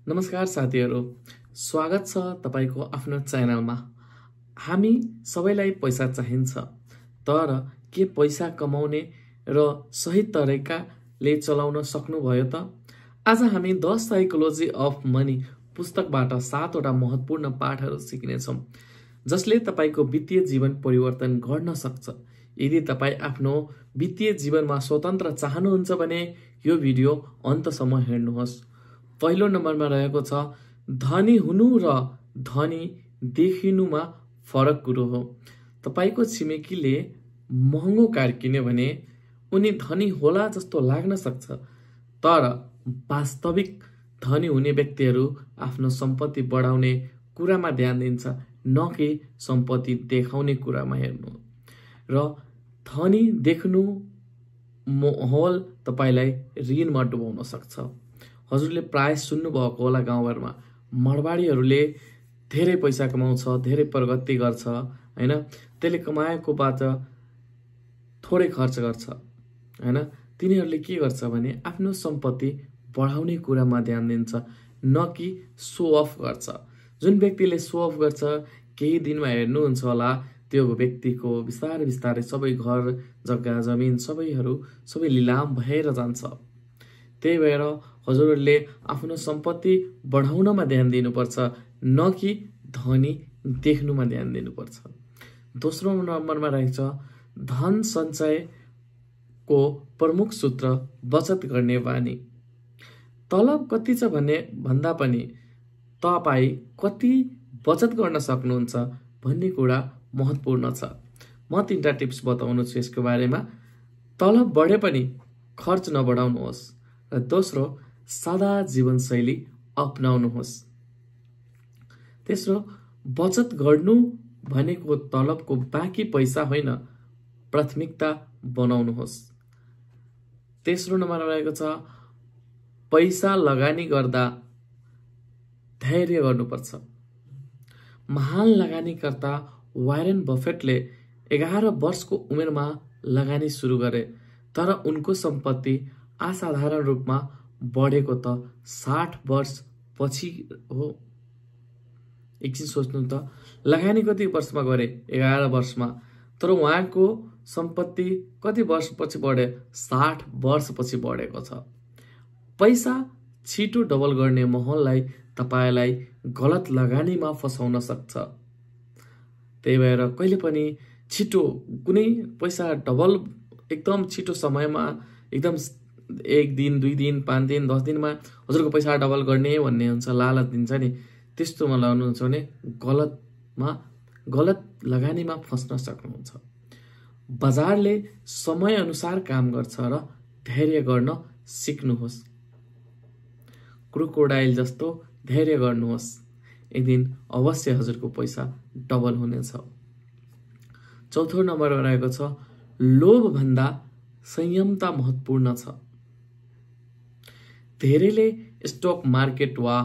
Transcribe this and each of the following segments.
नमस्कार साथीहरू, स्वागत छ तपाईको आफ्नो च्यानलमा। हामी सबैलाई पैसा चाहिन्छ, तर के पैसा कमाउने र सही तरिकाले चलाउन सक्नुभयो त? आज हामी द साइकोलोजी अफ मनी पुस्तकबाट 7 वटा महत्त्वपूर्ण पाठहरू सिक्नेछौँ, जसले तपाईको वित्तीय जीवन परिवर्तन गर्न सक्छ। यदि तपाई आफ्नो वित्तीय जीवनमा स्वतन्त्र चाहनुहुन्छ भने यो भिडियो अन्तसम्म हेर्नुहोस्। पहिलो नम्बरमा रहेको छ धनी हुनु र धनी देखिनुमा फरक कुरो हो। तपाईको छिमेकीले महँगो कार किन्यो भने उनी धनी होला जस्तो लाग्न सक्छ, तर वास्तविक धनी हुने व्यक्तिहरू आफ्नो सम्पत्ति बढाउने कुरामा ध्यान दिन्छ, न कि सम्पत्ति देखाउने कुरामा हेर्नु। र धनी देख्नु माहौल तपाईलाई ऋणमा डुबाउन सक्छ। हजुरले प्राय सुन्नुभएको होला गाउँघरमा मरवाडीहरूले धेरै पैसा कमाउँछ, धेरै प्रगति गर्छ, हैन? त्यसले कमाएकोबाट थोरै खर्च गर्छ, हैन? तिनीहरूले के गर्छ भने आफ्नो सम्पत्ति बढाउने कुरामा ध्यान दिन्छ, न कि सो अफ गर्छ। जुन व्यक्तिले सो अफ गर्छ, केही दिनमा हेर्नुहुन्छ होला त्यो व्यक्तिको बिस्तारै बिस्तारै सबै घर जग्गा जमिन सबै लिलाम भएर जान्छ। त्यही भएर हजुरहरूले आफ्नो सम्पत्ति बढाउनमा ध्यान दिनुपर्छ, न कि धनी देख्नुमा ध्यान दिनुपर्छ। दोस्रो नम्बरमा रहेको छ धन सञ्चयको प्रमुख सूत्र बचत गर्ने बानी। तलब कति छ भन्दा पनि तपाई कति बचत गर्न सक्नुहुन्छ भन्ने कुरा महत्त्वपूर्ण छ। म 3टा टिप्स बताउनु छु यसको बारेमा। तलब बढे पनि खर्च नबढाउनुहोस्, र दोस्रो सादा जीवनशैली अपनाउनुहोस्। तेस्रो बचत गर्नु भनेको तलबको बाँकी पैसा होइन, प्राथमिकता बनाउनुहोस्। तेस्रो नम्बरमा रहेको छ पैसा लगानी गर्दा धैर्य गर्नुपर्छ। महान लगानीकर्ता वारेन बफेटले 11 वर्षको उमेरमा लगानी सुरु गरे, तर उनको सम्पत्ति असाधारण रूपमा बढेको त 60 वर्ष पछि हो। एकछिन सोच्नु त, लगानी कति वर्षमा गरे? 11 वर्षमा, तर उहाँको सम्पत्ति कति वर्षपछि बढे? 60 वर्षपछि बढेको छ। पैसा छिटो डबल गर्ने माहौललाई तपाईलाई गलत लगानीमा फसाउन सक्छ। त्यही भएर कहिले पनि छिटो कुनै पैसा डबल एकदम छिटो समयमा, एकदम 1 दिन 2 दिन 5 दिन 10 दिनमा हजुरको पैसा डबल गर्ने भन्ने हुन्छ, लालच दिन्छ नि, त्यस्तोमा लगाउनुहुन्छ भने गलत लगानीमा फस्न सक्नुहुन्छ। बजारले समय अनुसार काम गर्छ र धैर्य गर्न सिक्नुहोस्। क्रोकोडाइल जस्तो धैर्य गर्नुहोस्, एक दिन अवश्य हजुरको पैसा डबल हुनेछ। चौथो नम्बरमा रहेको छ लोभ भन्दा संयमता महत्त्वपूर्ण छ। धेरैले स्टक मार्केट वा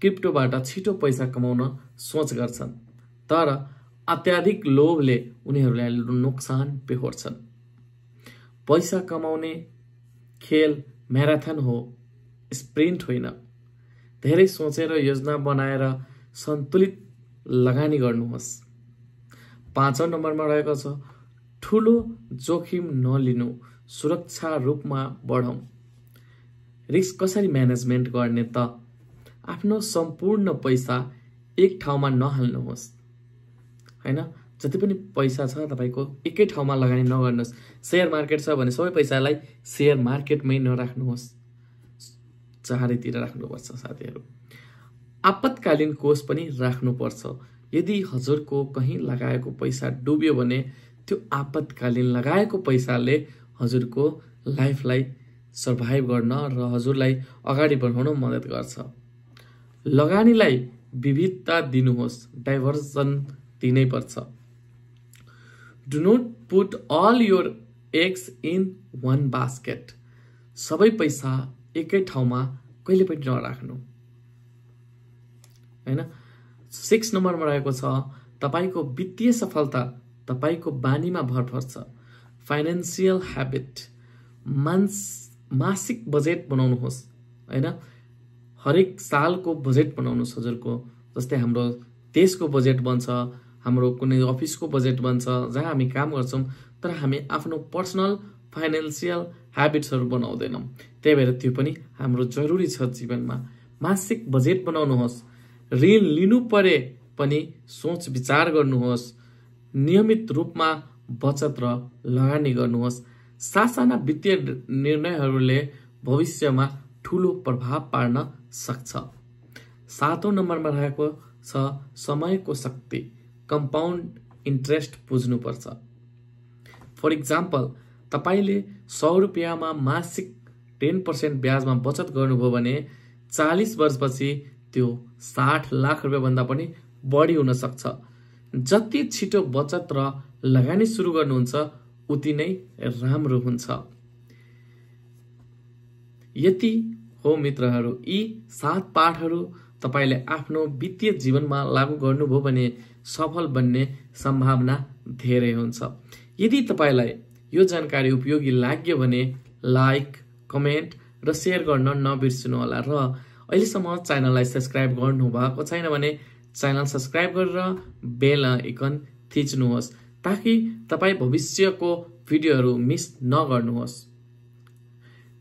क्रिप्टोबाट छिटो पैसा कमाउन सोच गर्छन्, तर अत्याधिक लोभले उनीहरूलाई नोक्सान बेहोर्छन्। पैसा कमाउने खेल म्याराथन हो, स्प्रिन्ट होइन। धेरै सोचेर योजना बनाएर सन्तुलित लगानी गर्नुहोस्। 5औं नम्बरमा रहेको छ ठुलो जोखिम नलिनु, सुरक्षा रूपमा बढौँ। रिस्क कसरी म्यानेजमेन्ट गर्ने त? आफ्नो सम्पूर्ण पैसा एक ठाउँमा नहाल्नुहोस्, हैन? जति पनि पैसा छ तपाईको एकै ठाउँमा लगानी नगर्नुहोस्। शेयर मार्केट छ भने सबै पैसालाई शेयर मार्केटमै नराख्नुहोस्, चारैतिर राख्नुपर्छ साथीहरू। आपतकालीन कोष पनि राख्नुपर्छ। यदि हजुरको कहीँ लगाएको पैसा डुब्यो भने त्यो आपतकालीन लगाएको पैसाले हजुरको लाइफलाई सर्भाइभ गर्न र हजुरलाई अगाडि बढाउन मद्दत गर्छ। लगानीलाई विविधता दिनुहोस्, डाइभर्जन दिनै पर्छ। Do not put all your eggs in one basket. सबै पैसा एकै ठाउँमा कहिले पनि नराख्नु, हैन? 6 नम्बरमा रहेको छ तपाईको वित्तीय सफलता तपाईको बानीमा भर पर्छ। Financial habit. मासिक बजेट बनाउनुहोस्, हैन? हरेक सालको बजेट बनाउनुहोस् हजुरको। जस्तै हाम्रो देशको बजेट बन्छ, हाम्रो कुनै अफिसको बजेट बन्छ जहाँ हामी काम गर्छौँ, तर हामी आफ्नो पर्सनल फाइनेन्सियल ह्याबिट्सहरू बनाउँदैनौँ। त्यही भएर त्यो पनि हाम्रो जरुरी छ जीवनमा। मासिक बजेट बनाउनुहोस्, ऋण लिनु परे पनि सोच विचार गर्नुहोस्, नियमित रूपमा बचत र लगानी गर्नुहोस्। सासाना वित्तीय निर्णयहरूले भविष्यमा ठूलो प्रभाव पार्न सक्छ। 7औं नम्बरमा रहेको छ समयको शक्ति, कम्पाउन्ड इन्ट्रेस्ट बुझ्नुपर्छ। फर इक्जाम्पल, तपाईले 100 रुपियाँमा मासिक 10% ब्याजमा बचत गर्नुभयो भने 40 वर्षपछि त्यो 60 लाख रुपियाँ भन्दा पनि बढी हुन सक्छ। जति छिटो बचत र लगानी सुरु गर्नुहुन्छ उति नै राम्रो हुन्छ। यति हो मित्रहरू, यी 7 पाठहरू तपाईले आफ्नो वित्तीय जीवनमा लागू गर्नुभयो भने सफल बन्ने सम्भावना धेरै हुन्छ। यदि तपाईलाई यो जानकारी उपयोगी लाग्यो भने लाइक, कमेन्ट र शेयर गर्न नबिर्सनु होला। र अहिलेसम्म च्यानललाई सब्स्क्राइब गर्नु भएको छैन भने च्यानल सब्स्क्राइब गरेर बेल आइकन थिच्नुहोस् ताकि तपाई भविष्यको भिडियोहरू मिस नगर्नुहोस्।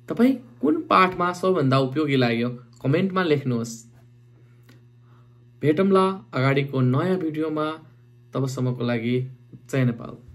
तपाई कुन पाठमा सबैभन्दा उपयोगी लाग्यो कमेन्टमा लेख्नुहोस्। भेटौँला अगाडिको नयाँ भिडियोमा। तबसम्मको लागि जय नेपाल।